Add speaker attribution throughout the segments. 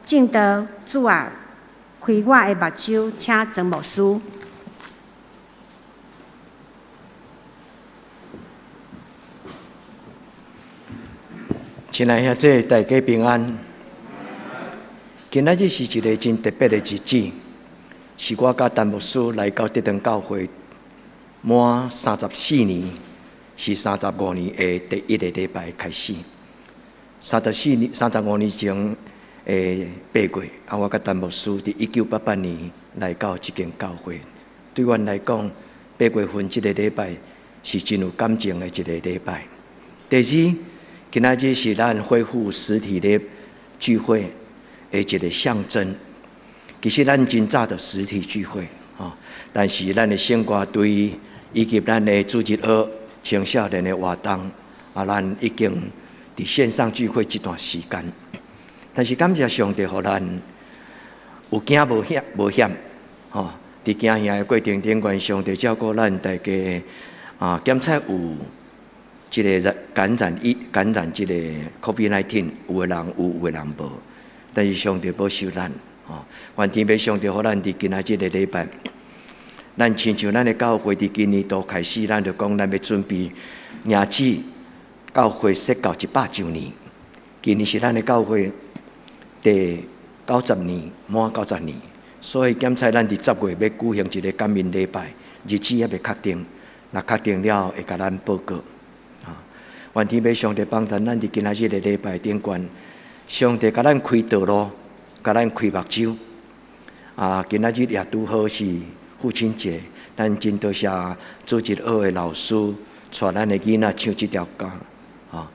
Speaker 1: 證道，主啊，開我的目睭，請曾牧師。
Speaker 2: 親愛兄弟，大家平安。今仔日是一个真特別的日子，是我佮陳牧師來到這間教會滿34年，是35年的第一個禮拜開始。34年、35年前的8月，啊，我佮陳牧師佇1988年來到這間教會。對阮來講，8月份這個禮拜是真有感情的一個禮拜。第二，今仔日是咱恢復實體的聚會的一個象徵。其實咱真早就實體聚會，吼，但是咱的聖歌隊以及咱的主日學青少年的活動，啊，咱已經佇線上聚會這段時間。但是感謝上帝，予咱有驚無險，無險，吼！佇驚嚇的過程頂懸，上帝照顧咱大家啊，檢測有這个感染一感染這个 COVID-19，有的人有，有的人無。但是上帝保守咱，吼！願天父上帝予咱佇今仔這个禮拜，咱親像咱的教會佇今年度開始，咱就講咱欲準備迎接教會設教100週年。今年是咱的教會第九十年，滿九十年，所以檢測咱佇10月欲舉行一个感恩禮拜，日子猶未確定，若確定了會共咱報告。啊，願天父上帝幫助咱佇今仔這个禮拜頂懸，上帝共咱開道路，共咱開目睭。啊，今仔日也拄好是父親節，咱真多謝主日學的老師帶咱的囡仔唱這條歌。啊，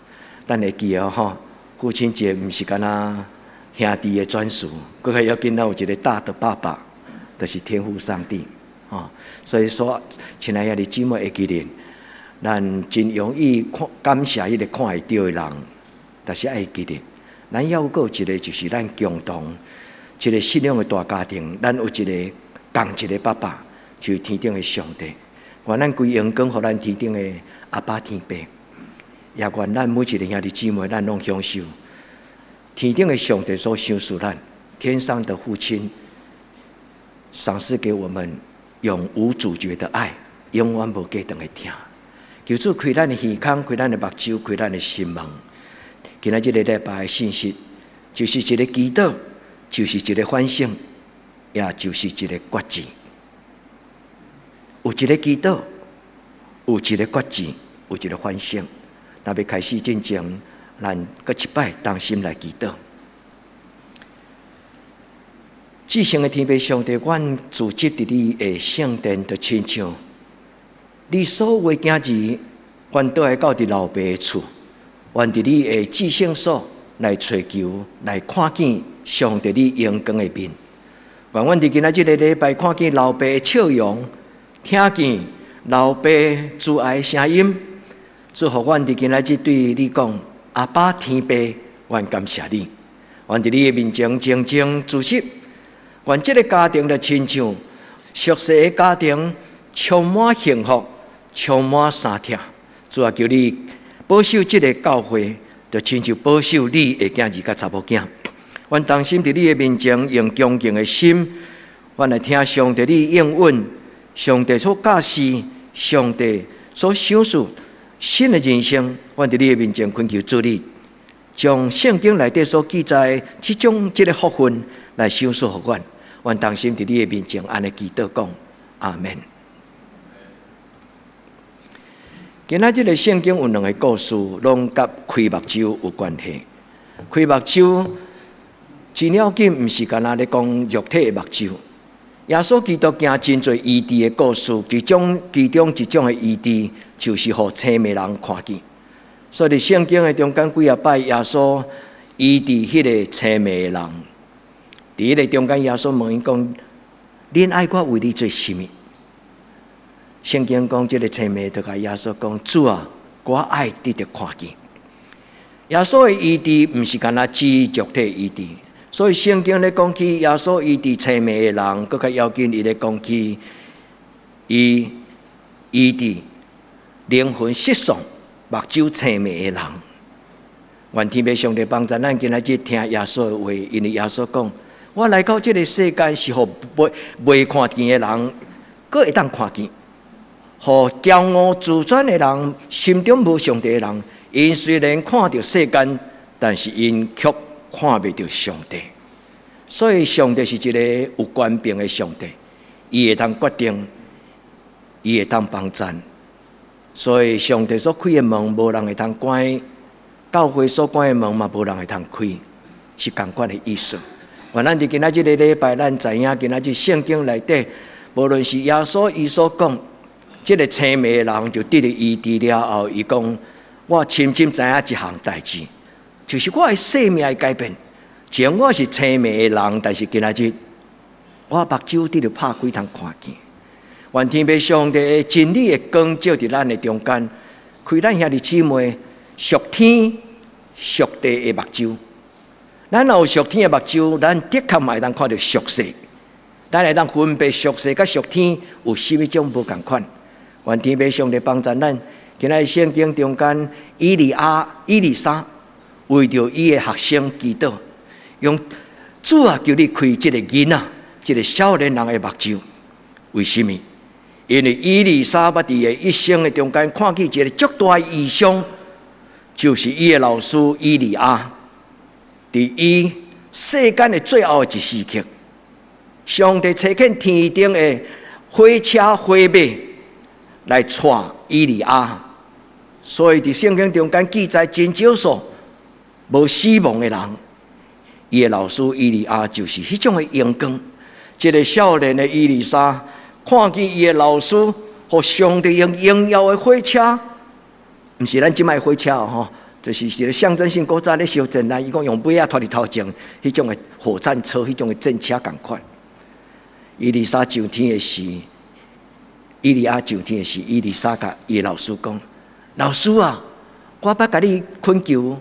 Speaker 2: 咱會記得吼，父親節毋是干焦兄弟的專屬，閣較要緊，咱有一個大的爸爸，就是天父上帝。啊，所以說，親愛兄弟姊妹會記得，咱真容易看感謝彼個看會著的人，但是愛記得，咱猶閣有一個就是咱共同一個信仰的大家庭，咱有一个仝一个爸爸，就是天頂的上帝。願咱規榮光予咱天頂的阿爸天父，也願咱每一个兄弟姊妹，咱攏享受天頂的上帝所賞賜咱天上的父親賞賜給我們永無阻絕的愛，永遠無隔斷的疼。求主開咱的耳孔，開咱的目睭，開咱的心門。今仔這个禮拜的信息，就是一个祈禱，就是一个反省，也就是一个決志。有一个祈禱，有一个決志，有一个反省。若欲開始進前，咱閣一擺同心來祈禱。至聖的天父上帝，阮聚集佇你的聖殿，就親像你所有的囝兒，阮倒來到佇老爸的厝，願佇你的至聖所來揣求，來看見上帝你榮光的面。願阮佇今仔這个禮拜看見老爸的笑容，聽見老爸慈愛的聲音，祝福阮佇今仔日對你講：阿爸天父，阮感謝你。願佇你的面前靜靜聚集，願這个家庭就親像屬世的家庭，充滿幸福，充滿相疼。主啊，求你保守這个教會，就親像保守你的囝兒佮查某囝。阮同心佇你的面前，用恭敬的心，阮來聽上帝你應允，上帝所教示，上帝所賞賜新的人生。阮佇你的面前懇求主你，將聖經內底所記載的這種這个福分來賞賜予阮。阮同心佇你的面前按呢祈禱講，阿們。今仔這个聖經有兩个故事，攏佮開目睭有關係。開目睭真要緊，毋是干焦咧講肉體的目睭。耶穌基督行真濟醫治的故事，其中一種的醫治就是予青盲人看見。所以佇聖經的中間幾仔擺，耶穌醫治彼个青盲的人。佇彼个中間，耶穌問伊講：恁愛我為你做啥物？聖經講，這个青盲就共耶穌講：主啊，我愛得著看見。耶穌的醫治毋是干焦指肉體醫治，所以聖經咧講起耶穌醫治青盲的人，閣較要緊，伊咧講起伊醫治靈魂失喪、目睭青盲的人。願天父上帝幫助咱今仔日聽耶穌的話，因為耶穌講：我來到這个世間是予未看見的人，閣會當看見；予驕傲自尊的人，心中無上帝的人，𪜶雖然看著世間，但是𪜶卻看袂著上帝。所以上帝是一個有權柄的上帝，伊會當決定，伊會當幫贊。所以上帝所開的門，無人會當關；教會所關的門嘛，無人會當開，是仝款的意思。願咱佇今仔這個禮拜，咱知影今仔日聖經內底，無論是耶穌伊所講，這个青盲的人就得著醫治了後，伊講：我深深知影一項代誌，就是我的生命會改變。前我是青盲的人，但是今仔日我目睭得著拍開通看見。願天父上帝的真理的光照佇咱的中間，開咱兄弟姊妹屬天屬地的目睭。咱若有屬天的目睭，咱的確嘛會當看著屬世，咱會當分別屬世佮屬天有啥物種無仝款。願天父上帝幫助咱，今仔日聖經中間，以利亞、以利沙為著伊的學生祈禱，講主啊，求你開這个囡仔，這个少年人的目睭。為啥物？因為以利沙捌佇伊的一生的中間看見一个足大的異象，就是伊的老師以利亞，佇伊世間的最後的一時刻，上帝差遣天頂的火車火馬來帶以利亞，所以佇聖經中間記載真少數無死亡的人，伊的老師以利亞就是彼種的榮光。這个少年的以利沙看見伊的老師，予上帝用榮耀的火車，毋是咱這擺火車吼，就是一个象徵性。古早咧燒戰啦，伊講用馬仔拖佇頭前，彼種的火戰車，彼種的戰車仝款。以利沙上天的時，以利亞上天的時，以利沙共伊的老師講：老師啊，我捌共你懇求，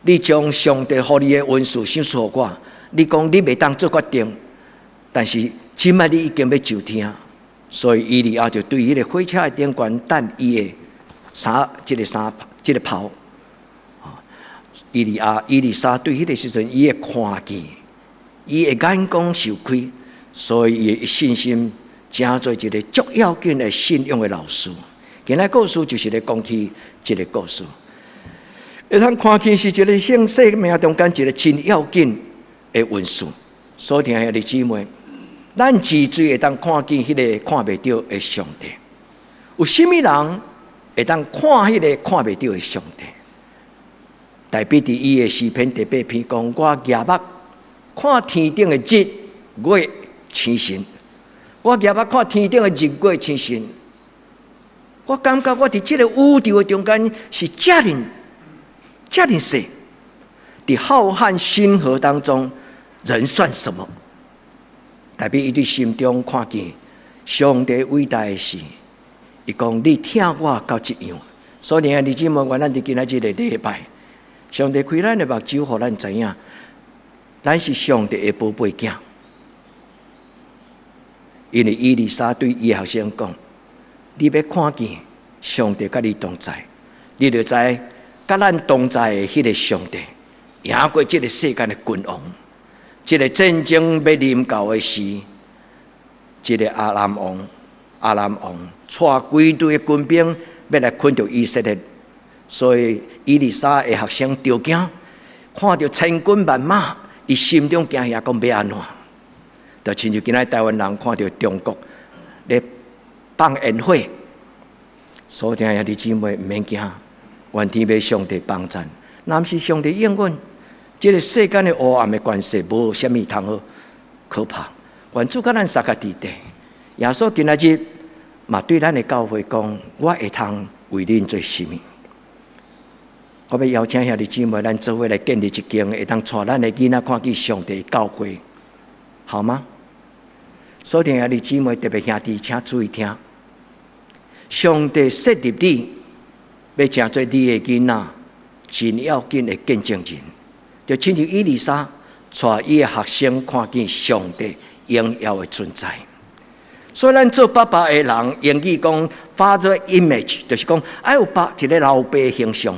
Speaker 2: 你將上帝予你的恩賜賞賜予我。你講你袂當做決定，但是這擺你已經欲上天，所以以利亞就對彼个火車的頂懸等伊的衫，這个衫，這个袍。以利亞、以利沙對彼个時陣，伊會看見，伊的眼光受開，所以伊的信心成做一个足要緊的信仰的老師。今仔故事就是咧講起這个故事。會通看見是一个生生命中間一个真要緊的恩賜。所聽兄弟姊妹，咱真濟會當看見彼个看袂著的上帝。有啥物人會當看彼个看袂著的上帝？大衛佇伊的詩篇第八篇講：我舉目看天頂的日月星辰，我舉目看天頂的日月星辰，我感覺我佇這个宇宙的中間是遮爾遮爾細，佇浩瀚星河當中，人算什麼？大衛伊佇心中看見上帝偉大的時，伊講你疼我到這樣，所以兄弟姊妹，願咱佇今仔這个禮拜，上帝開咱的目睭，予咱知影，咱是上帝的寶貝囝。因為以利沙對伊學生講：你欲看見上帝佮你同在，你就知佮咱同在的彼个上帝，贏過這个世間的君王。這个戰爭欲臨到的時，這个亞蘭王、亞蘭王帶規隊的軍兵欲來困著以色列，所以以利沙的學生著驚，看著千軍萬馬，伊心中驚嚇，講欲按怎？就親像今仔台灣人看著中國咧放煙火，所聽兄弟姊妹毋免驚，願天父上帝幫贊，若毋是上帝應允，這个世間的黑暗的權勢無啥物通好可怕。願主佮咱相佮佇底，耶穌今仔日嘛對咱的教會講：我會通為恁做啥物？我欲邀請兄弟姊妹，咱做伙來建立一間會當帶咱的囡仔看見上帝的教會，好嗎？所以兄弟姊妹，特別兄弟，請注意聽。上帝設立你，欲成做你的囡仔，真要緊的見證人，就親像以利沙帶伊的學生看見上帝榮耀的存在。所以咱做爸爸的人，英語講 father image，就是講愛有爸一个老爸形象。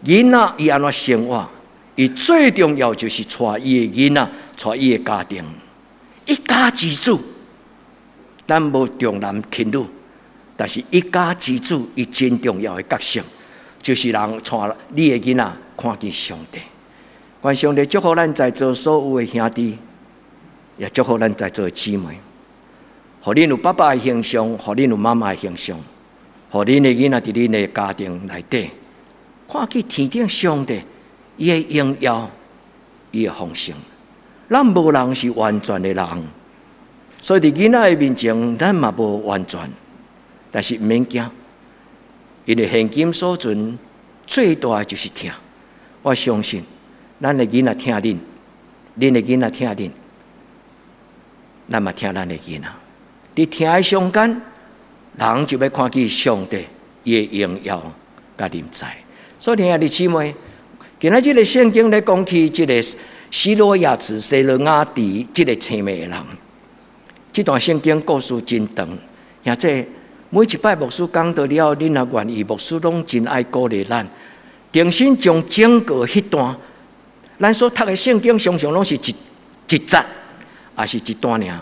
Speaker 2: 囡仔伊按怎生活，伊最重要就是帶伊的囡仔，帶伊的家庭，一家之主。咱無重男輕女，但是一家之主伊真重要的角色，就是人帶你的囡仔看見上帝。願上帝祝福咱在座所有的兄弟，也祝福咱在座的姊妹。予恁有爸爸的形象，予恁有媽媽的形象，予恁的囡仔佇恁的家庭內底，看見天頂上帝伊的榮耀，伊的豐盛。咱無人是完全的人，所以佇囡仔的面前，咱嘛無完全。但是毋免驚，因為現今所存最大的就是疼。我相信，咱的囡仔疼恁，恁的囡仔疼恁，咱嘛疼咱的囡仔。佇疼的中間，人就欲看見上帝伊的榮耀佮臨在。所以，兄弟姊妹，今仔這个聖經咧講起這个西羅亞池、西羅亞池這个青盲的人，這段聖經故事真長，而且每一擺牧師講道了，恁若願意，牧師攏真愛鼓勵咱，重新將整個彼段，咱所讀的聖經常常攏是一一節，抑是一段爾。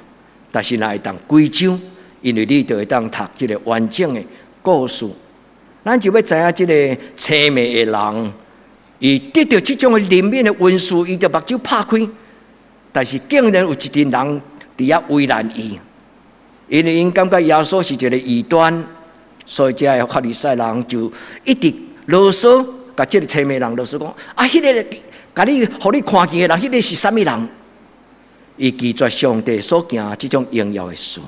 Speaker 2: 但是若會當規章，因為你就會當讀這个完整的故事，咱就欲知影這个青盲的人，伊得著這種的憐憫的恩賜，伊就目睭拍開，但是竟然有一群人佇遐為難伊，因為𪜶感覺耶穌是一个異端，所以這个法利賽人就一直囉嗦，共這个青盲人囉嗦講：啊，彼个共你予你看見的人，彼个是啥物人？伊拒絕上帝所行這種榮耀的事，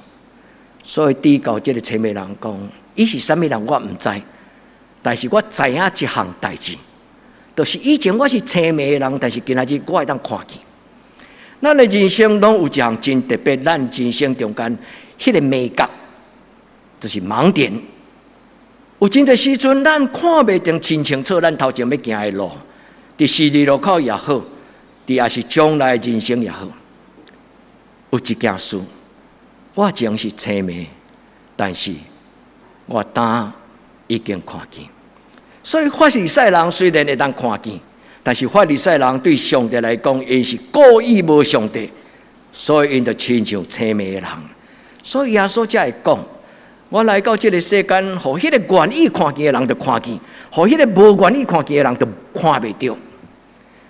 Speaker 2: 所以直到這个青盲人講：伊是啥物人，我毋知，但是我知影一項代誌，就是以前我是青盲的人，但是今仔日我會當看見。咱的人生攏有一項真特別，咱人生中間彼个眉角，就是盲點。有真濟時陣，咱看袂著真清楚，咱頭前欲行的路，佇十字路口也好，佇抑是將來人生也好。有一件事，我前是青盲，但是我今已經看見。所以法利賽人雖然會當看見，但是法利賽人對上帝來講，𪜶是故意無上帝，所以𪜶就親像青盲的人。所以耶穌才會講：我來到這个世間，予彼个願意看見的人就看見，予彼个無願意看見的人就看袂著。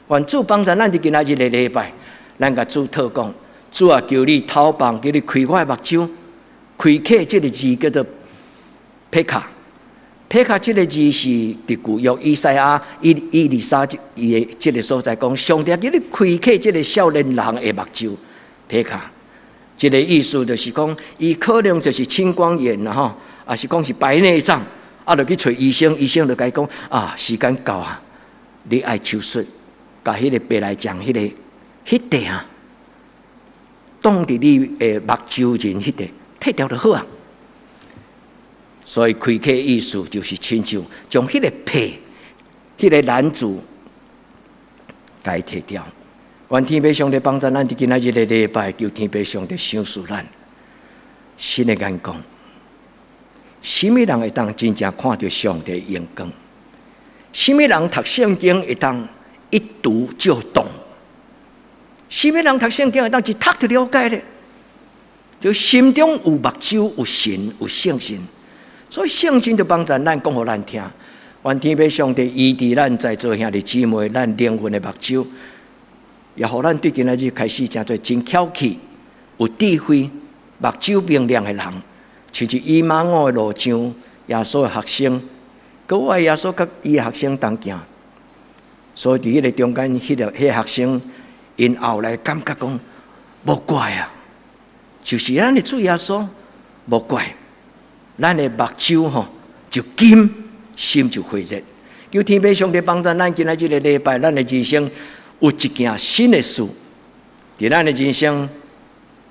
Speaker 2: 願主幫助咱佇今仔日的禮拜，咱共主禱告。主啊，求你透放，求你開我的目睭，開啟這个字叫做撇卡。撇卡這个字是佇舊約以賽亞、以利沙伊的這个所在講，上帝求你開啟這个少年人的目睭。撇卡，這个意思就是講，伊可能就是青光眼啦吼，抑是講是白內障，啊，就去揣醫生，醫生就共伊講啊，時間到啊，你愛手術，共彼个白內障，彼个彼塊啊，擋佇你的目睭前彼塊，剔掉就好啊。所以開啟意思就是親像將彼个皮、彼个攔阻，共伊剔掉。願天父上帝幫助咱佇今仔日的禮拜，求天父上帝賞賜咱新的眼光。啥物人會當真正看著上帝榮光？啥物人讀聖經會當一讀就懂？啥物人讀聖經會當一讀就了解咧？就心中有目睭、有神、有聖神，所以聖神就幫助咱講予咱聽。願天父上帝醫治咱在座兄弟姊妹，咱靈魂的目睭，也予咱對今仔日開始成做真巧氣、有智慧、目睭明亮的人，親像以馬忤的路上，耶穌的學生，閣有耶穌佮伊的學生同行，所以佇彼个中間，彼个學生。𪜶後來感覺講，無怪啊，就是咱的主耶穌，無怪，咱的目睭吼就金，心就火熱。求天父上帝幫助咱今仔這个禮拜，咱的人生有一件新的事，佇咱的人生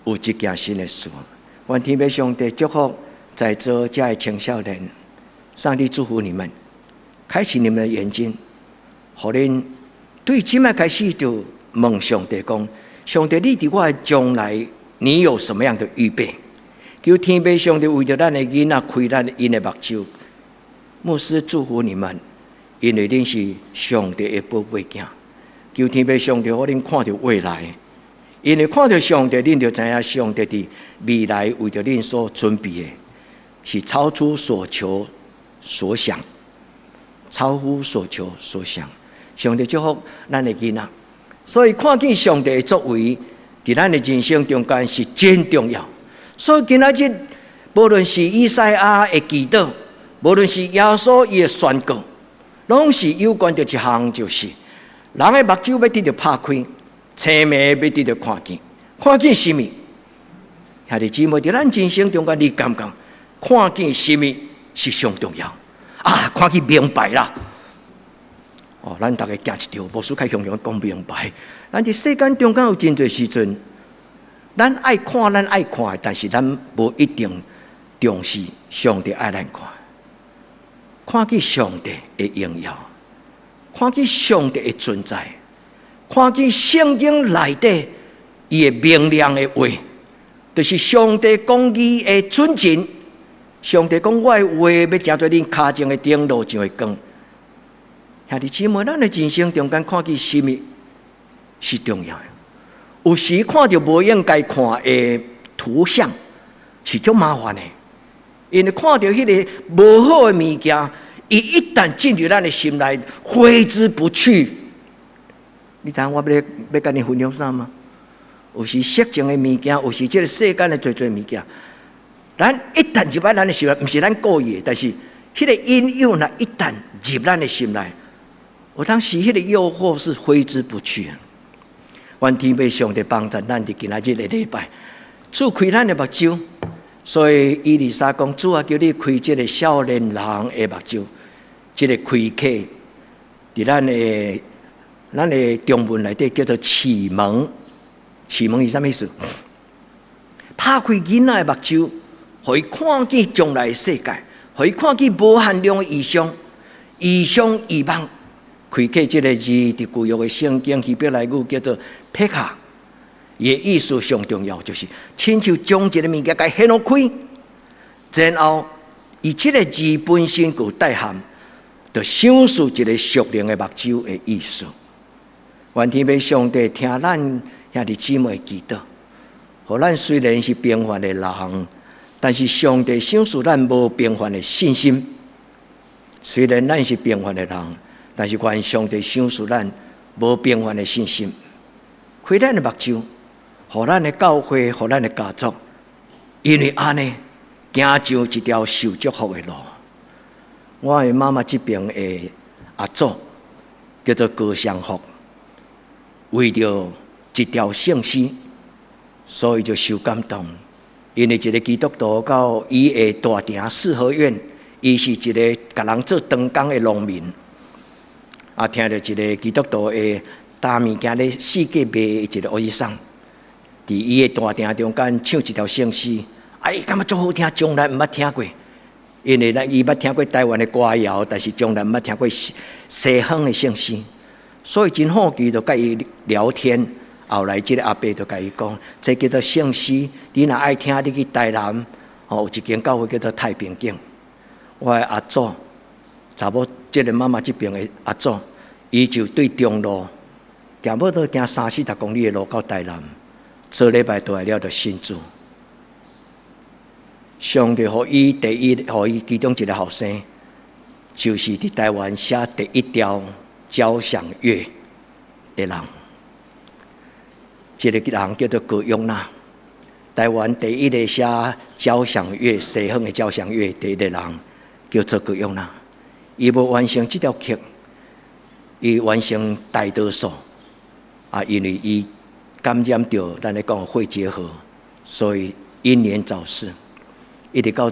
Speaker 2: 有一件新的事。願天父上帝祝福在座遮的青少年，上帝祝福你們，開啟你們的眼睛，予恁對這擺開始就問上帝講：上帝，你佇我的將來，你有什麼樣的預備？求天父上帝為著咱的囡仔開咱𪜶的目睭。牧師祝福你們，因為恁是上帝的寶貝囝。求天父上帝，予恁看著未來，因為看著上帝，恁就知影上帝佇未來為著恁所準備的，是超出所求所想，超乎所求所想。上帝祝福咱的囡仔，所以看見上帝的作為，佇咱的人生中間是真重要。所以今仔日，無論是以賽亞的祈禱，無論是耶穌伊的宣告，攏是有關著一項，就是人的目睭欲得著拍開，青盲欲得著看見，看見啥物？兄弟姊妹，佇咱人生中間，你感覺看見啥物是上重要？啊，看見明白啦！哦，咱逐家驚一跳，牧師較雄雄講明白。咱佇世間中間有真濟時陣，咱愛看咱愛看，但是咱無一定重視上帝愛咱看。看見上帝的榮耀，看見上帝的存在，看見聖經內底伊的明亮的話，就是上帝講義的準繩。上帝講我的話欲成做恁跤前的燈，路上的光。兄弟姊妹，咱的人生中間看見啥物是重要的？有時看著無應該看的圖像是足麻煩的，因為看著彼个無好的物件，伊一旦進入咱的心內，揮之不去。你知影我欲共你分享啥嗎？有時色情的物件，有時這个世間的濟濟物件，咱一旦入來咱的心內，毋是咱故意的，但是彼个引誘若一旦入咱的心內，有當時彼个誘惑是揮之不去。願天父上帝幫助咱佇今仔日的禮拜，主開咱的目睭。所以以利沙講：主啊，求你開這个少年人的目睭，這个開啟，佇咱的中文內底叫做啟蒙。啟蒙是啥物意思？拍開囡仔的目睭，予伊看見將來的世界，予伊看見無限量的異象、異象、異夢。開啟這个字，佇舊約的聖經希伯來語叫做撇卡，伊的意思上重要，就是親像將一个物件共掀開，然後伊這个字本身就帶含，就賞賜一个屬靈的目睭的意思。願天父上帝聽咱兄弟姊妹祈禱，予咱雖然是平凡的人，但是上帝賞賜咱無平凡的信心。雖然咱是平凡的人，但是願上帝賞賜咱無平凡的信心，開咱的目睭，予咱的教會，予咱的家族，因為按呢，行上一條受祝福的路。我的媽媽這邊的阿祖叫做高尚福，為著一條聖詩，所以就受感動。因為一个基督徒到伊的大埕四合院，伊是一个共人做長工的農民。啊，聽著一个基督徒的擔物件咧四界賣一个歐吉桑，佇伊的大埕中間唱一條聖詩，啊，伊感覺足好聽，從來毋捌聽過。因為咱伊捌聽過台灣的歌謠，但是從來毋捌聽過西方的聖詩，所以真好奇，就共伊聊天。後來這个阿伯就共伊講，這叫做聖詩，你若愛聽，你去台南，哦，有一間教會叫做太平景。我的阿祖，查某這个媽媽這邊的阿祖，伊就對中路行無都行三四十公里的路到台南，做禮拜倒來了就信主。上帝予伊第一，予伊其中一个後生，就是佇台灣寫第一條交響樂的人。這个人叫做高永娜，台灣第一个寫交響樂、西方的交響樂第一个人叫做高永娜。伊無完成這條曲，伊完成大多數。啊，因為伊感染著咱咧講肺結核，所以英年早逝。一直到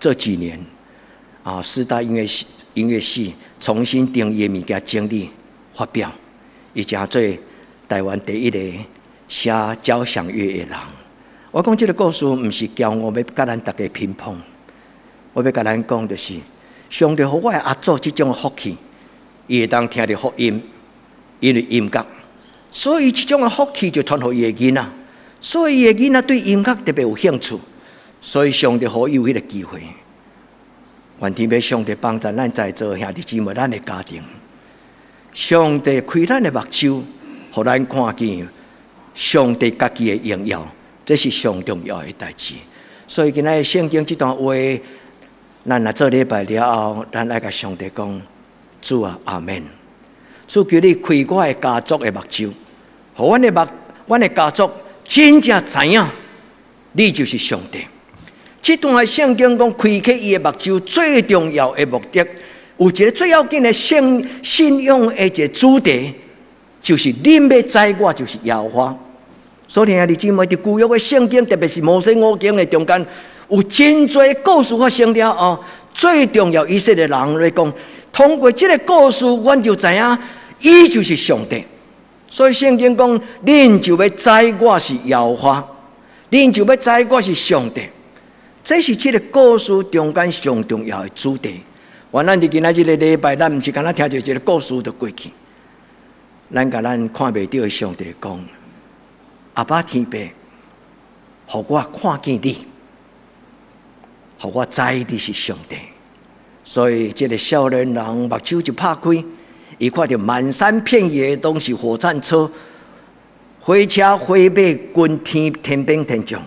Speaker 2: 這幾年，啊，師大音樂系重新將伊的物件整理發表，伊成做台灣第一個寫交響樂的人。我講這个故事，毋是驕傲欲共咱逐家評判，我欲共咱講就是，上帝予我的阿祖這種福氣，伊會當聽著福音，因為音樂，所以這種的福氣就傳予伊的囡仔，所以伊的囡仔對音樂特別有興趣，所以上帝予伊有彼个機會。願天父上帝幫助咱在座兄弟姊妹，咱的家庭。上帝開咱的目睭，予咱看見上帝家己的榮耀，這是上重要的代誌。所以今仔日聖經這段話，咱若做禮拜了後，咱愛共上帝講：主啊，阿門。主求你開我的家族的目睭，予阮的家族真正知影，你就是上帝。這段聖經講開啟伊的目睭最重要的目的，有一個最要緊的信仰的一個主題，就是恁欲知我就是耶和華。所以兄弟姊妹，佇舊約的聖經，特別是摩西五經的中間，有真濟故事發生了後，最重要以色列人來講，通過這個故事，阮就知影，伊就是上帝。所以聖經講，恁就欲知我是耶和華，恁就欲知我是上帝。這是這個故事中間上重要的主題。願咱佇今仔這個禮拜，咱毋是干焦聽著一個故事就過去。咱共咱看袂著的上帝講：阿爸天父，予我看見你，予我知你是上帝。所以這個少年人目睭一拍開，伊看著滿山遍野攏是火戰車、火車、火馬、軍天天兵天將。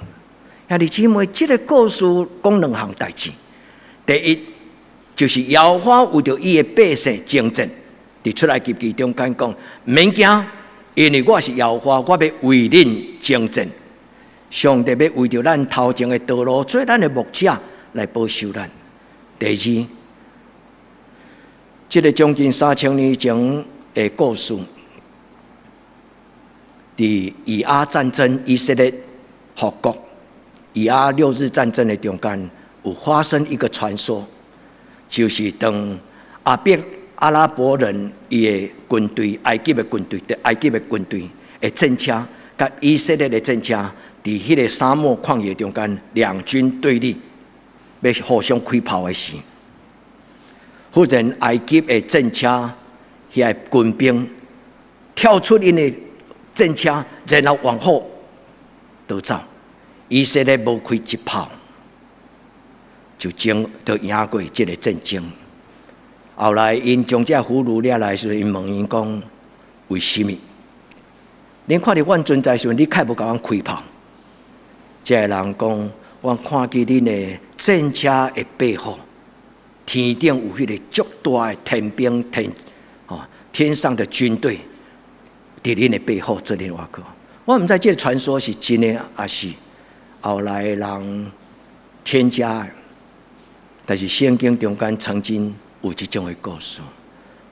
Speaker 2: 兄弟姊妹，這個故事講兩項代誌。第一，就是耶和華為著伊的百姓征戰，佇出埃及記中間講，毋免驚，因為我是耶和華，我欲為恁征戰。上帝欲為著咱頭前的道路做咱的牧者來保守咱。第二，這個將近3000年前的故事，佇以阿戰爭，以色列復國，以阿六日戰爭的中間，有發生一個傳說，就是當阿拉伯人伊的軍隊，埃及的軍隊，埃及的軍隊的戰車，佮以色列的戰車，佇彼個沙漠曠野中間，兩軍對立，欲互相開炮的時，忽然埃及的戰車，遐個軍兵跳出𪜶的戰車，然後往後逃走。以色列無開一炮，就贏過這個戰爭。後來𪜶將這俘虜掠來時，𪜶問𪜶講：為啥物？恁看著阮存在時，你較無共阮開炮？這个人講：我看見恁的戰車的背後，天頂有彼個足大的天兵天，哦，天上的軍隊，佇恁的背後做恁倚靠。我毋知這個傳說是真的，抑是後來人添加的。但是聖經中間曾經有這種的故事。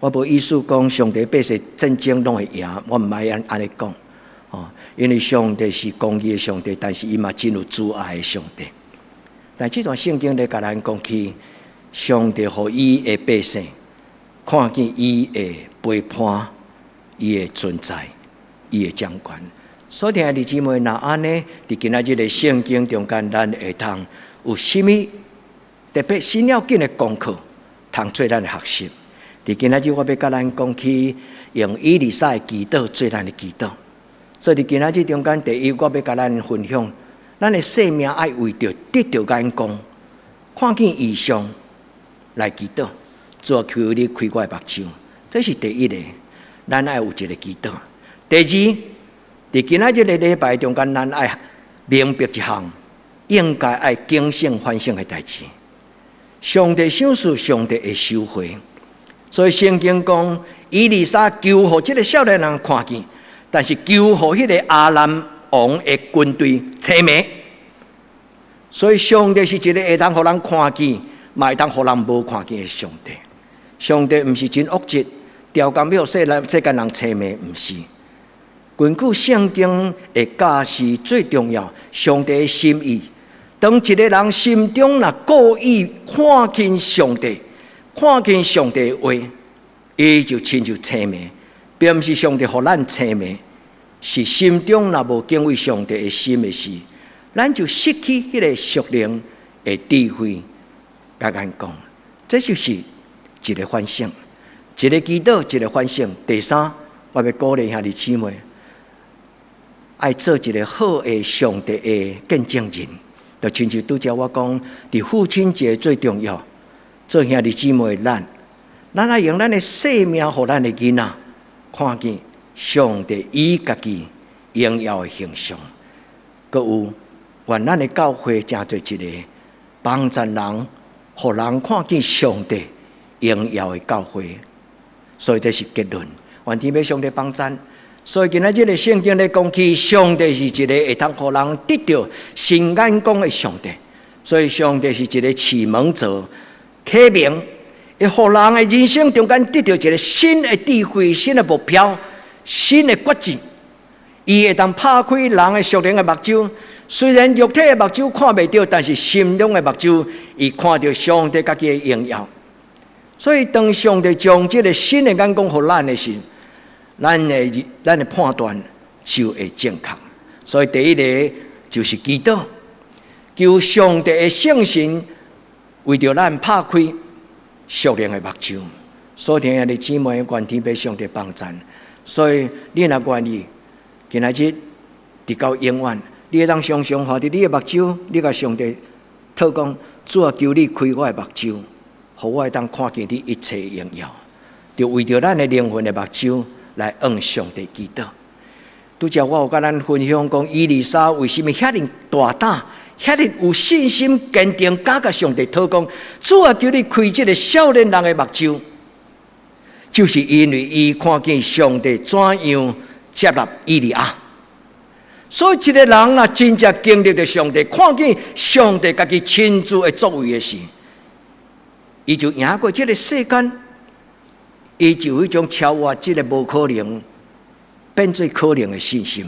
Speaker 2: 我無意思講上帝百姓戰爭攏會贏，我毋愛按呢講，哦，因為上帝是公義的上帝，但是伊嘛真有慈愛的上帝。但這段聖經咧共咱講起，上帝予伊的百姓看見伊的陪伴，伊的存在，伊的掌權。所以兄弟姊妹，若按呢，佇今仔日的聖經中間，咱會通有啥物特別新要緊的功課，通做咱的學習。佇今仔日，我欲共咱講起用以利沙的祈禱做咱的祈禱。所以佇今仔日中間，第一，我欲共咱分享，咱的生命愛為著得著眼光，看見異象來祈禱。主啊，求你開我的目睭，這是第一个。咱愛有一個祈禱。第二，佇今仔日個禮拜中間，咱愛明白一項，應該愛警醒反省的代誌。上帝賞賜，上帝會收回。所以聖經講，以利沙求予這個少年人看見，但是求予彼個亞蘭王的軍隊吹滅。所以上帝是一個會當予人看見，嘛會當予人無看見的上帝。上帝毋是真惡質，刁工欲予世間人吹滅，毋是。根據聖經的教示，最重要，上帝的心意。當一個人心中若故意看輕上帝，看輕上帝的話，伊就親像青盲，並毋是上帝予咱青盲，是心中若無敬畏上帝的心的時，咱就失去彼個屬靈的智慧佮眼光。這就是一個反省，一個祈禱，一個反省。第三，我欲鼓勵兄弟姊妹，愛做一個好的上帝的見證人。就親像拄才我講，佇父親節最重要，做兄弟姊妹，咱愛用咱的生命，予咱的囡仔看見上帝伊家己榮耀的形象。閣有，願咱的教會成做一個幫助人，予人看見上帝榮耀的教會。所以這是結論。願天父上帝幫贊。所以今仔日的聖經咧講起，上帝是一個會通予人得著新眼光的上帝。所以上帝是一個啟蒙者、啟明，會予人的人生中間得著一個新的智慧、新的目標、新的決志。伊會當拍開人的屬靈的目睭，雖然肉體的目睭看袂著，但是心靈的目睭，伊看著上帝家己的榮耀。所以當上帝將這個新的眼光予咱的時，咱的判斷就會正確。所以第一个就是祈禱，求上帝的聖神為著咱拍開屬靈的目睭。所以兄弟姊妹，願天父上帝幫贊。所以你若願意，今仔日直到永遠，你會當常常看著你的目睭，你共上帝禱講：主啊，求你開我的目睭，予我會當看見你一切榮耀。就為著咱的靈魂的目睭來向上帝祈禱。拄才我有共咱分享講，以利沙為啥物遐爾大膽，遐爾有信心堅定，敢共上帝禱講：主啊，求你開這个少年人的目睭，就是因為伊看見上帝怎樣接納以利亞。所以，一个人若真正經歷著上帝，看見上帝家己親自的作為的時，伊就贏過這个世間，伊就有彼種超越這个無可能變做可能的信心。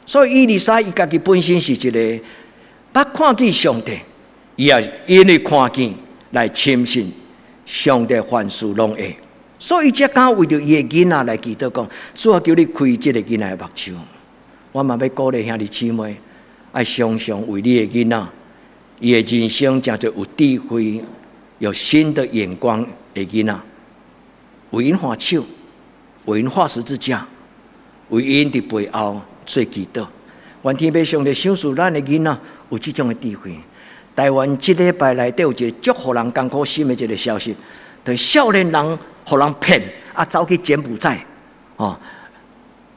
Speaker 2: 所以，以利沙伊家己本身是一个捌看見上帝，伊也因為看見來深信上帝凡事攏會，所以伊才敢為著伊的囡仔來祈禱講：主啊，求你開這个囡仔的目睭。我嘛欲鼓勵兄弟姊妹，愛常常為你的囡仔，伊的人生成做有智慧、有新的眼光的囡仔，為𪜶按手，為𪜶畫十字架，為𪜶佇背後做祈禱。願天父上帝賞賜咱的囡仔有這種的智慧。台灣這禮拜內底有一个足予人艱苦心的一个消息，就是少年人予人騙，啊走去柬埔寨，哦，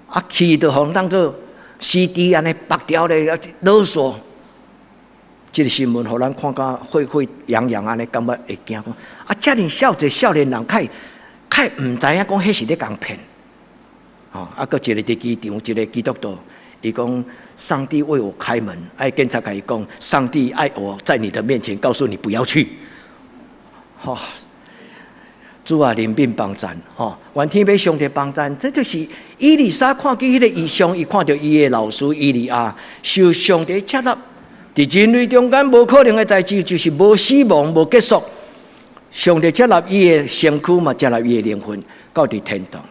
Speaker 2: 啊去就予人當做 CD 按呢縛牢咧，勒索。這个新聞予咱看甲沸沸揚揚按呢，感覺會驚講啊！遮爾少濟少年人，較較毋知影講彼是咧共騙。吼，啊，閣一个佇機場，一个基督徒，伊講上帝為我開門，啊，警察共伊講，上帝愛我在你的面前告訴你不要去。吼，主啊，憐憫幫贊，吼，願天父上帝幫贊，這就是以利沙看見彼个異象，伊看著伊的老師以利亞受上帝接納，佇人類中間無可能的代誌，就是無死亡、無結束。上帝接納伊的身軀嘛，接納伊的靈魂，到佇天堂。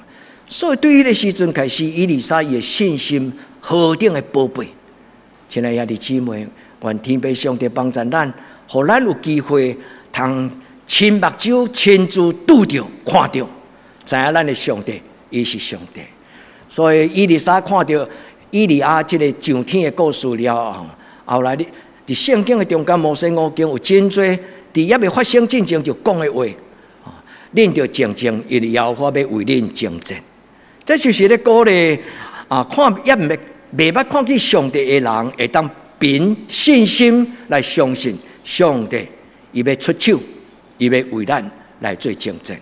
Speaker 2: 所以對彼个時陣開始，以利沙伊的信心何等的寶貝。親愛兄弟姊妹，願天父上帝幫贊咱，予咱有機會通親目睭親自拄著看著，知影咱的上帝，伊是上帝。所以以利沙看著以利亞這个上天的故事了後，後來你佇聖經的中間，摩西五經有真濟佇猶未發生進前就講的話，恁著靜靜，因為耶和華欲為恁征戰。這就是咧鼓勵啊，看猶未未捌看見上帝的人，會當憑信心來相信上帝，伊欲出手，伊欲為咱來做征戰。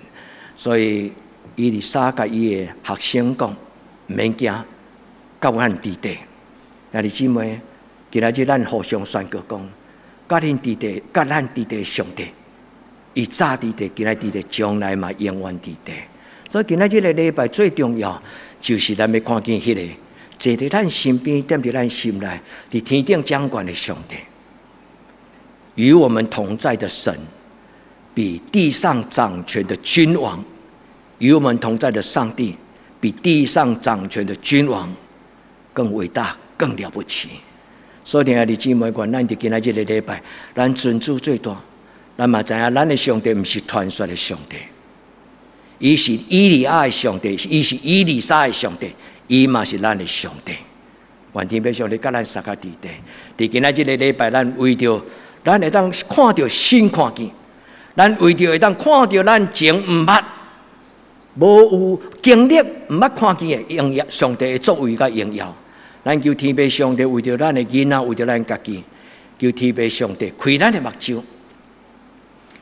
Speaker 2: 所以以利沙共伊的學生講，毋免驚，佮阮佇地。兄弟姊妹，今仔日咱互相宣告講，佮恁佇地，佮咱佇地上帝，伊早佇地，今仔佇地，將來嘛永遠佇地。所以今仔這个禮拜最重要，就是咱欲看見彼个坐佇咱身邊、踮佇咱心內、佇天頂掌權的上帝，與我們同在的神，比地上掌權的君王；與我們同在的上帝，比地上掌權的君王更偉大、更了不起。所以，兄弟姊妹，願咱佇今仔這个禮拜，咱尊主做大，咱嘛知影，咱的上帝毋是傳說的上帝。伊是以利亞的上帝，伊是以利沙的上帝，伊嘛是咱的上帝。願天父上帝佮咱相佮佇地。佇今仔這个禮拜，咱為著咱會當看著新看見，咱為著會當看著咱前毋捌、無有經歷、毋捌看見的榮耀，上帝的作為佮榮耀。咱求天父上帝為著咱的囡仔，為著咱家己，求天父上帝開咱的目睭。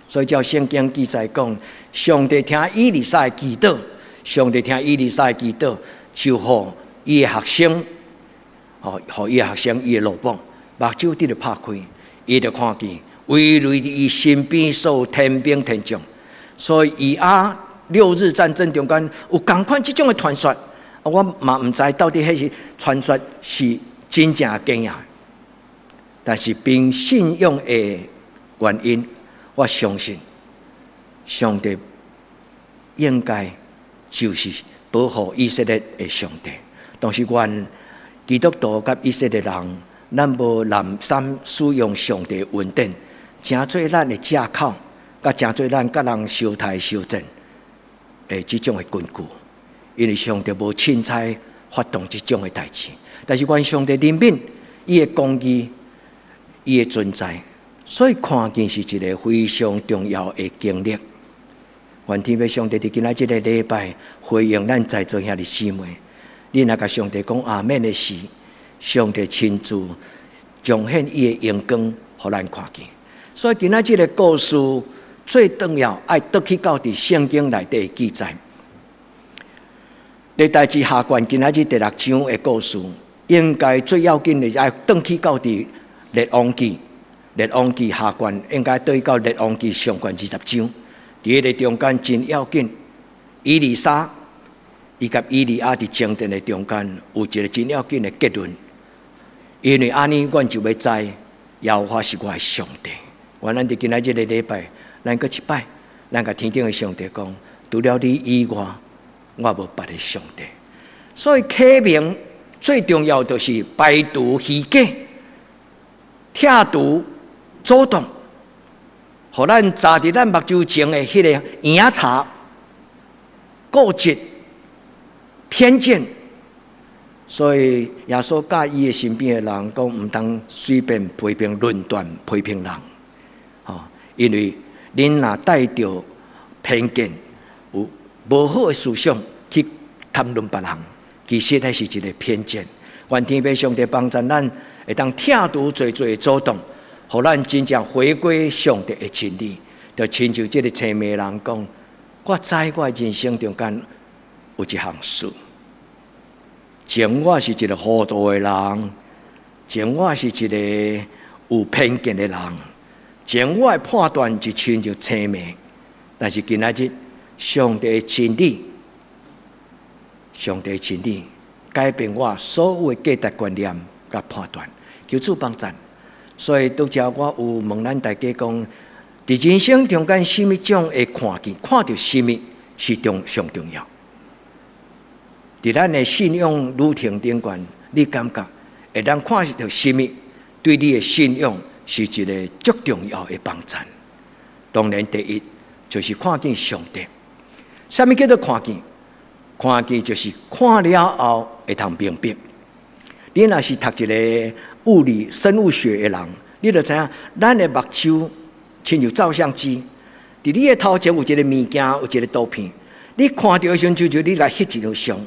Speaker 2: 所以照聖經記載講，上帝聽以利沙的祈禱，上帝聽以利沙的祈禱，就予伊的學生，予伊的學生，伊的奴僕，目睭得著拍開，伊就看見圍繞佇伊身邊所有天兵天將。所以以阿六日戰爭中間有仝款這種的傳說，我嘛毋知到底彼是傳說是真正假的，但是憑信仰的原因，我相信上帝應該就是保護以色列的上帝。同時，願基督徒佮以色列人，咱無濫濫使用上帝恩典，成做咱的借口，佮成做咱佮人相刣相戰的這種的根據。因為上帝無凊彩發動這種的代誌，但是願上帝憐憫，伊的公義，伊的存在。所以看見是一個非常重要的經歷。願天父上帝佇今仔這個禮拜回應咱在座兄弟姊妹，你若共上帝講阿們的時，上帝親自彰顯伊的榮光，予咱看見。所以今仔這個故事最重要，愛倒去到佇聖經內底的記載。歷代志下卷今仔日第六章的故事，應該最要緊的是愛轉去到佇列王紀。列王紀下卷應該對到列王紀上卷20章，佇彼个中間真要緊。以利沙伊佮以利亞佇爭戰的中間有一個真要緊的結論，因為按呢，阮就欲知耶和華是我的上帝。願咱佇今仔這个禮拜，咱閣一擺，咱共天頂的上帝講，除了你以外，我無別的上帝。所以啟明最重要就是排除虛假，拆除阻擋，予咱罩佇咱目睭前的彼个影巢、固執、偏見。所以耶穌教伊的身邊的人講，毋通隨便批評論斷、批評人，吼，因為恁若帶著偏見、有無好的思想去談論別人，其實彼是一個偏見。願天父上帝幫助咱，會當拆除濟濟的阻擋，予咱真正回歸上帝的真理。就親像這个青盲人講，我知我人生中間有一項事。前我是一個糊塗的人，前我是一個有偏見的人，前我的判斷就親像青盲，但是今仔日上帝的真理，上帝的真理改變我所有的價值觀念佮判斷，求主幫贊。所以拄才我有問咱大家講，佇人生中間啥物種的看見，看著啥物是重上重要。佇咱的信仰旅程頂懸，你感覺會當看著啥物，對你的信仰是一個足重要的幫贊。當然，第一就是看見上帝。啥物叫做看見？看見就是看了後會通明白。你若是讀一个物理生物學的人，你就知影，咱的目睭親像照相機，佇你的頭前有一個物件，有一個圖片，你看著的時陣，就你來翕一張相。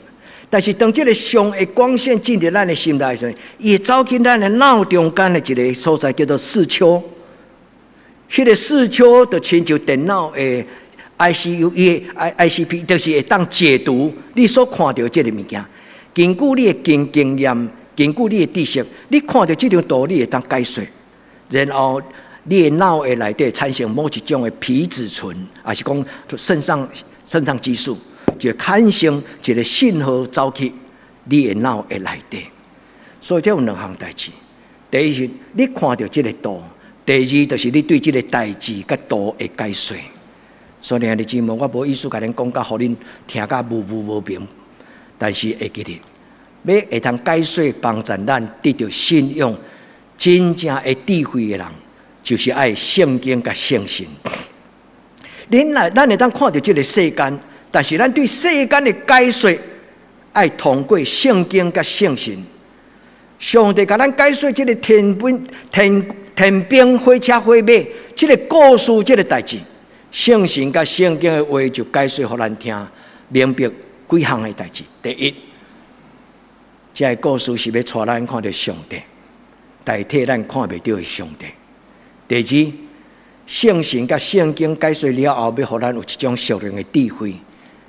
Speaker 2: 但是當這个相的光線進入咱的心內的時陣，伊會走進咱的腦中間的一个所在，叫做視丘。彼个視丘就親像電腦的 ICU，伊的 ICP，就是會當解讀你所看著這个物件。根據你的經驗，根據你的知識，你看著這張圖，你會當解說。然後你的腦會內底產生某一種的皮質醇，抑是講腎上激素，就產生一個信號走去你的腦的內底。所以這有兩項代誌。第一是你看著這个圖，第二就是你對這个代誌佮圖的解說。所以兄弟姊妹，我無意思共恁講甲，予恁聽甲模糊無明。但是會記得，欲會通解說幫助咱得著信仰真正會智慧的人，就是愛聖經佮聖神。恁來，咱會當看著這个世間，但是咱對世間的解說，愛通過聖經佮聖神。上帝共咱解說這个天兵天天兵火車火馬，這个故事，這个代誌。聖神佮聖經的話就解說予咱聽，明白幾項的代誌。第一，這个故事是欲帶咱看著上帝，代替咱看袂著的上帝。第二，聖神佮聖經解說了後，欲予咱有一種屬靈的智慧。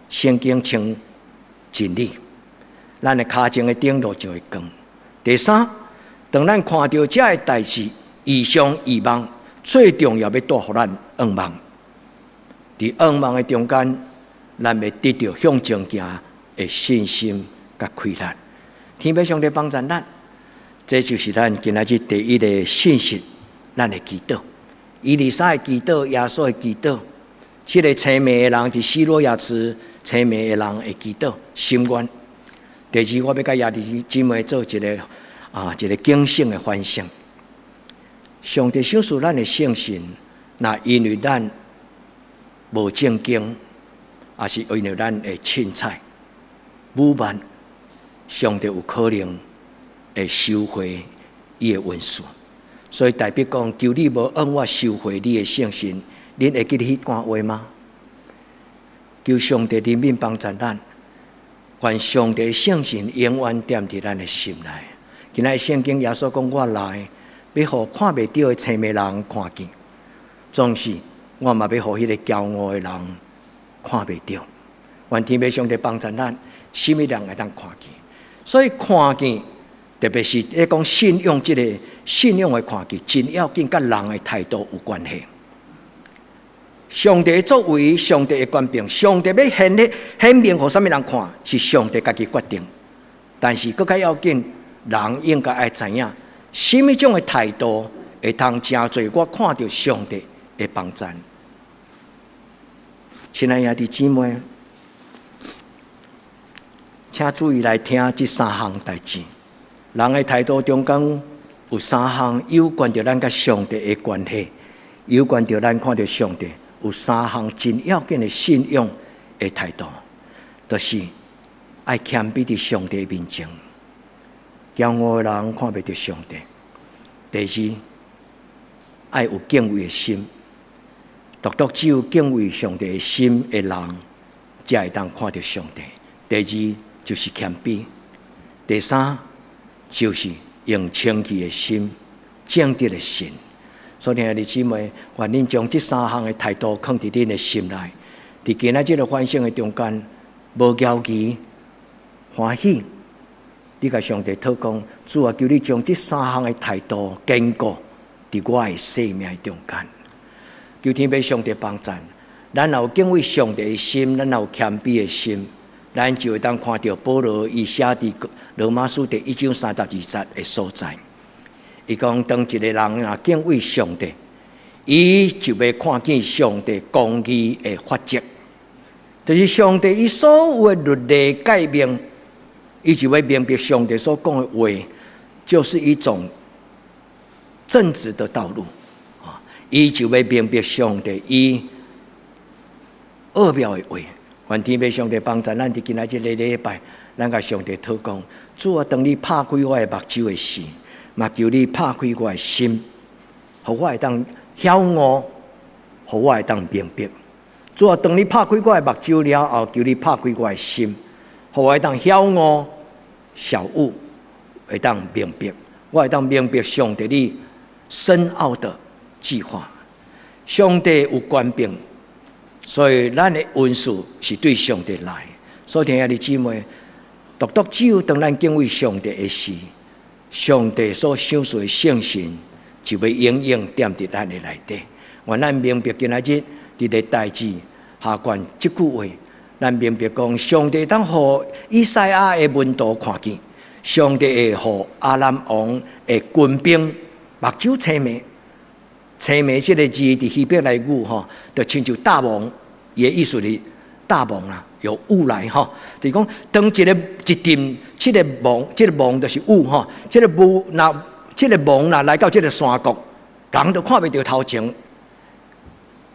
Speaker 2: 聖經稱真理，咱的跤前的燈路就會光。第三，當咱看著這个代誌，異象異夢，最重要欲帶予咱向望。佇向望的中間，咱欲得著向前行的信心佮氣力。天父上帝幫助咱，這就是咱今仔日第一个信息，咱的祈禱。以利沙的祈禱，耶穌的祈禱，這个青盲的人佇西羅亞池青盲的人的祈禱心願。第二，我欲佮兄弟姊妹做一个警醒的反省。上帝賞賜咱的聖神，若因為咱無正經，抑是因為咱的凊彩、武慢，上帝有可能會收回伊的恩賜。所以大衛講：求你無按我收回你的聖神，恁會記得彼段話嗎？求上帝憐憫幫助咱，願上帝聖神永遠踮佇咱的心內。今仔聖經耶穌講：我來，欲予看袂著的青盲人看見，總是我嘛欲予彼个驕傲的人看袂著。願天父上帝幫助咱，啥物人會當看見？所以看見，特別是咧講信仰這个信仰的看見，真要緊，佮人的態度有關係。上帝的作為，上帝的權柄，上帝欲顯咧顯明予啥物人看，是上帝家己決定。但是閣較要緊，人應該愛知影，啥物種的態度會通成做我看著上帝的幫贊。親愛兄弟姊妹，請注意來聽這三項代誌。人的態度中間有三項有關著咱佮上帝的關係，有關著咱看著上帝，有三項真要緊的信仰的態度，就是愛謙卑佇上帝面前。驕傲的人看袂著上帝。第二，愛有敬畏的心，獨獨只有敬畏上帝的心的人，才會當看著上帝。第二就是謙卑，第三就是用清氣的心、正直的心。所以兄弟姊妹，願恁將這三項的態度囥佇恁的心內，佇今仔這个反省的中間，無驕疑、歡喜。你共上帝禱告，主啊，求你將這三項的態度堅固佇我的生命中間。求天父上帝幫贊，咱若有敬畏上帝的心，咱若有謙卑的心，咱就會當看著保羅伊寫佇羅馬書第一章三十二節的所在。伊講，當一個人若敬畏上帝，伊就欲看見上帝公義的法則，就是上帝伊所有的律例誡命，伊就會明白上帝所講的話，就是一種正直的道路啊！伊就會明白上帝伊奧妙的話。願天父上帝幫助咱佇今仔這个禮拜，咱共上帝禱告，主啊，當你拍開我的目睭的時，嘛求你拍開我的心，予我會當曉悟，予我會當明白。主啊，當你拍開我的目睭了後，求你拍開我的心，予我會當曉悟、曉悟，會當明白，我會當明白上帝你深奧的計劃。上帝有權柄，所以咱的恩賜是對上帝來。所以，兄弟姊妹，獨獨只有當咱敬畏上帝的時，上帝所賞賜的聖神就欲永遠踮佇咱的內底。願咱明白今仔日佇咧代誌下卷這句話，咱明白講，上帝當予以賽亞的門徒看見，上帝會予亞蘭王的軍兵目睭青盲。青盲這个字佇希伯來語吼，就親像大霧，伊的意思是大霧啦，有霧來吼。就是講，當一个一陣，這个霧，這个霧就是霧吼，這个霧若這个霧若來到這个山谷，人就看袂著頭前。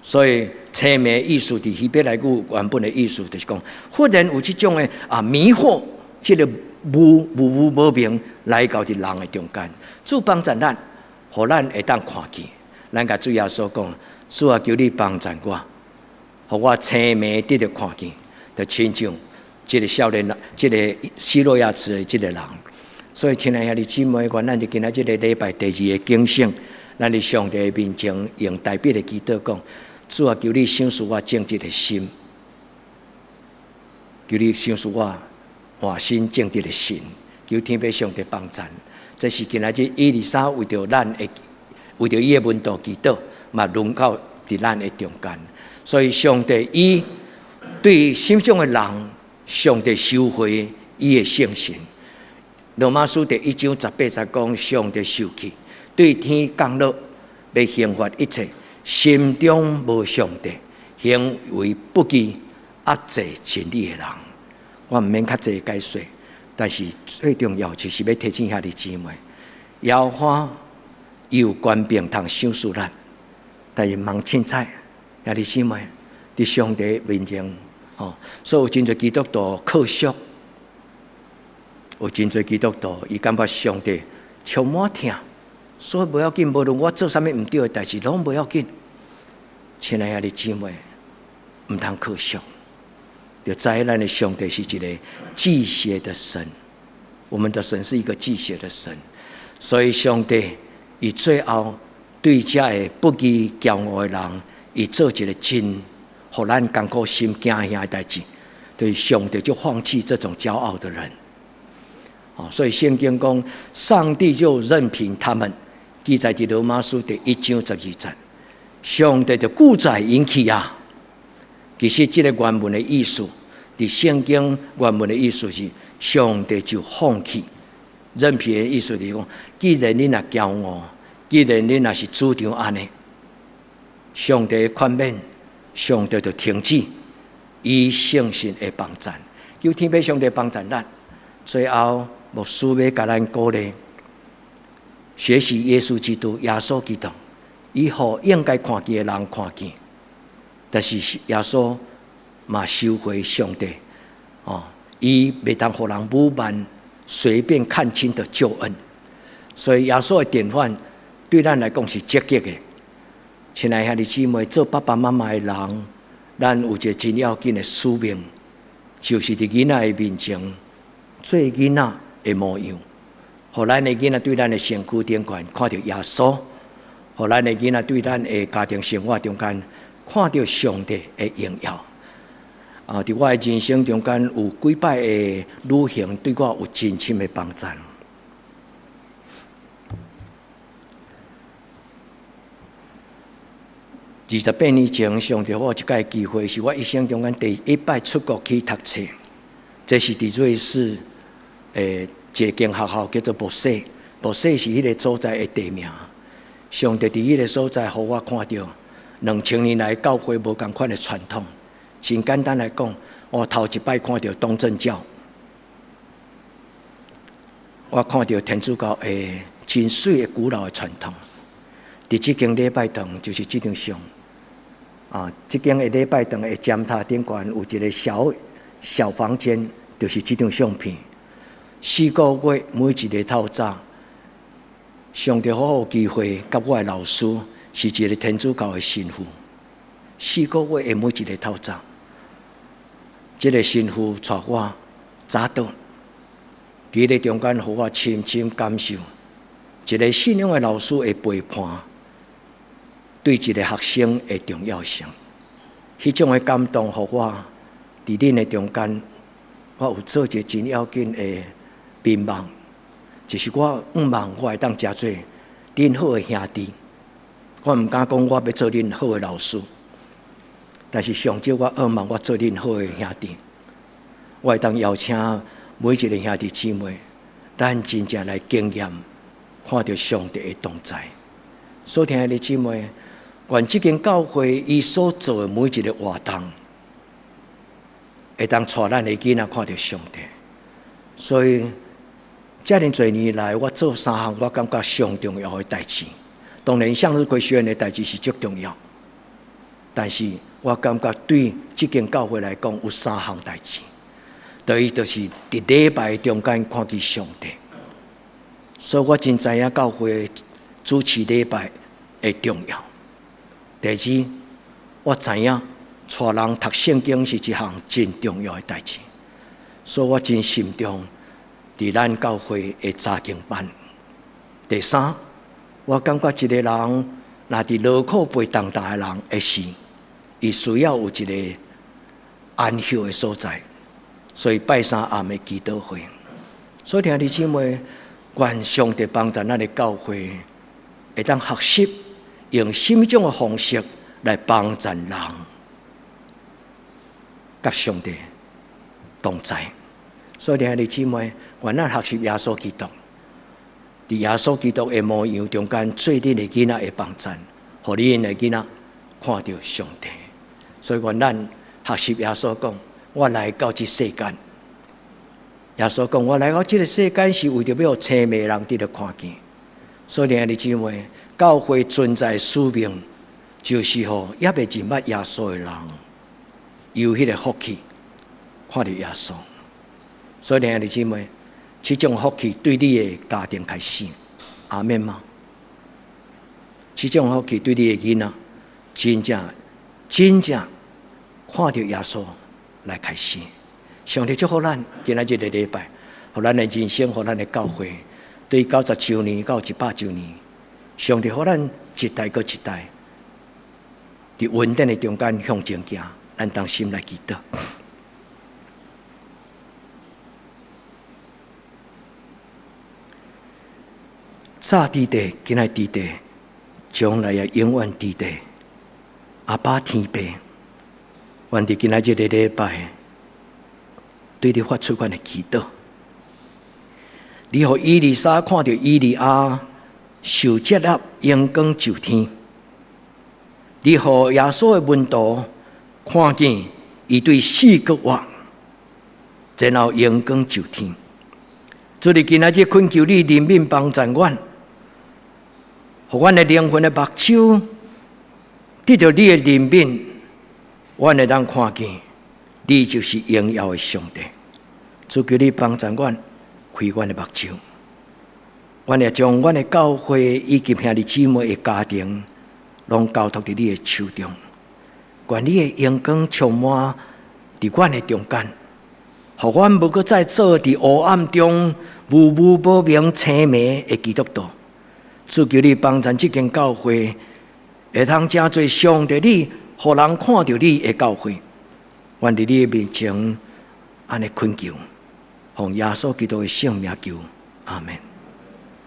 Speaker 2: 所以青盲意思佇希伯來語原本的意思就是講，忽然有這種的迷惑，這个霧霧霧無明來到佇人的中間，主幫助咱，予咱會當看見。咱共主耶穌講，主啊，求你幫助我。予我青盲得著看見，就親像這个少年人，這个西羅亞池的這个人。所以，親愛兄弟姊妹，願咱佇今仔這个禮拜第二个警醒，咱佇上帝面前用大衛的祈禱講：主啊，求你賞賜我正直的心，求你賞賜我換新正直的心，求天父上帝幫贊。這是今仔日以利沙為著咱的，為著伊的門徒祈禱，嘛輪到佇咱的中間。所以，上帝伊對什種的人，上帝收回伊的聖神。羅馬書第一章十八節講，上帝受氣，對天降落，欲刑罰一切心中無上帝、行為不義、壓制真理的人。我毋免較濟解說，但是最重要就是欲提醒兄弟姊妹，耶和華有權柄通賞賜咱，但是毋通凊彩，兄弟姊妹，佇上帝面前，吼，所以有真濟基督徒可惜。有真濟基督徒，伊感覺上帝充滿疼，所以無要緊，無論我做啥物毋對的代誌，攏無要緊。親愛的姊妹，毋通可惜，就知咱的上帝是一个忌邪的神。我們的神是一個忌邪的神，所以上帝伊最後對這个不義驕傲的人，伊做一个真，予咱艱苦心驚嚇的代誌。對上帝就放棄這種驕傲的人。哦，所以聖經講，上帝就任憑他們，記載佇羅馬書第一章十二節，上帝就顧載𪜶去啊。其實這个原文的意思，佇聖經原文的意思是，上帝就放棄。任憑的意思就是講，既然恁若驕傲，既然恁若是主張按呢，上帝寬免，上帝就停止伊聖神的幫贊，求天父上帝幫贊咱。最後，牧師欲共咱鼓勵，學習耶穌基督，耶穌基督，伊予應該看見的人看見，但是耶穌嘛收回上帝，哦，伊袂當予人武慢隨便看清的救恩，所以耶穌的典範對咱來講是積極的。親愛兄弟姊妹，做爸爸媽媽的人，咱有一个真要緊的使命，就是佇囡仔的面前做囡仔的模樣，予咱的囡仔對咱的身軀頂懸看著耶穌，予咱的囡仔對咱的家庭生活中間看著上帝的榮耀。啊，佇我的人生中間有幾擺的旅行，對我有真深的幫助。28年前，上帝予我一擺機會，是我一生中間第一擺出國去讀冊。這是佇瑞士的一間學校，叫做博士。博士是彼个所在的地名。上帝佇彼个所在，予我看著2000年來教會無仝款的傳統。真簡單來講，我頭一擺看著東正教，我看著天主教的真媠的古老的傳統。佇這間禮拜堂就是這張相。啊，這間的禮拜堂的尖塔頂懸有一个小小房間，就是這張相片。四個月每一个透早，上帝予我有機會，佮我的老師是一个天主教的神父。四個月的每一个透早，這个神父帶我早禱，佇彼个中間，予我深深感受一个信仰的老師的陪伴，對一个學生的重要性。彼種的感動，予我佇恁的中間，我有做一个真要緊的願望，就是我向望我會當成做恁好的兄弟。我毋敢講我欲做恁好的老師，但是上少我向望我做恁好的兄弟。我會當邀請每一个兄弟姊妹，咱真正來經驗，看著上帝的同在。所聽的姊妹，願這間教會伊所做的每一个活動，會當帶咱的囡仔看著上帝。所以，遮爾濟年來，我做三項我感覺上重要的代誌。當然，向日葵學院的代誌是足重要，但是我感覺對這間教會來講，有三項代誌。第一，就是佇禮拜中間看見上帝。所以我真知影教會主持禮拜的重要。第二，我知影帶人讀聖經是一項真重要的代誌，所以我真心重佇咱教會的查經班。第三，我感覺一個人若佇勞苦背重擔的人的時，伊需要有一個安歇的所在，所以拜三暗的祈禱會。所以兄弟姊妹，願上帝幫助咱的教會，會當學習用什麼種的方式來幫助人，佮上帝同在。所以兄弟姊妹，願咱學習耶穌基督，佇耶穌基督的模樣中間，做恁的囡仔的幫贊，予恁的囡仔看著上帝。所以願咱學習耶穌講：我來到這世間。耶穌講：我來到這个世間是為著欲予青盲人得著看見。所以兄弟姊妹，教會存在使命，就是予猶未認捌耶穌的人有彼个福氣，看著耶穌。所以兄弟姊妹，這種福氣對你的家庭開始，阿們嗎？這種福氣對你的囡仔，真正真正看著耶穌來開始。上帝祝福咱，今仔日這個禮拜，予咱的人生，予咱的教會，對90週年到100週年，上帝予咱一代閣一代，佇恩典的中間向前行，咱同心來祈禱。早佇地，今仔佇地，將來也永遠佇地。阿爸天父，願佇今仔日這個禮拜，對你發出阮的祈禱。你予以利沙看著以利亞受接納，榮光上天。你予耶穌的門徒看見伊對死閣活，然後榮光上天。主你今仔日懇求你憐憫幫助阮，予阮的靈魂的目睭得著你的憐憫，阮會當看見你就是榮耀的上帝。主求你幫助阮，開阮的目睭，阮會將阮的教會以及兄弟姊妹的家庭，攏交託佇你的手中。願你的榮光充滿佇阮的中間，予阮無閣再做佇黑暗中無無無明青盲的基督徒。主求你幫助這間教會，會通成做上帝你，予人看著你的教會。願佇你的面前按呢懇求，奉耶穌基督的聖名求，阿們。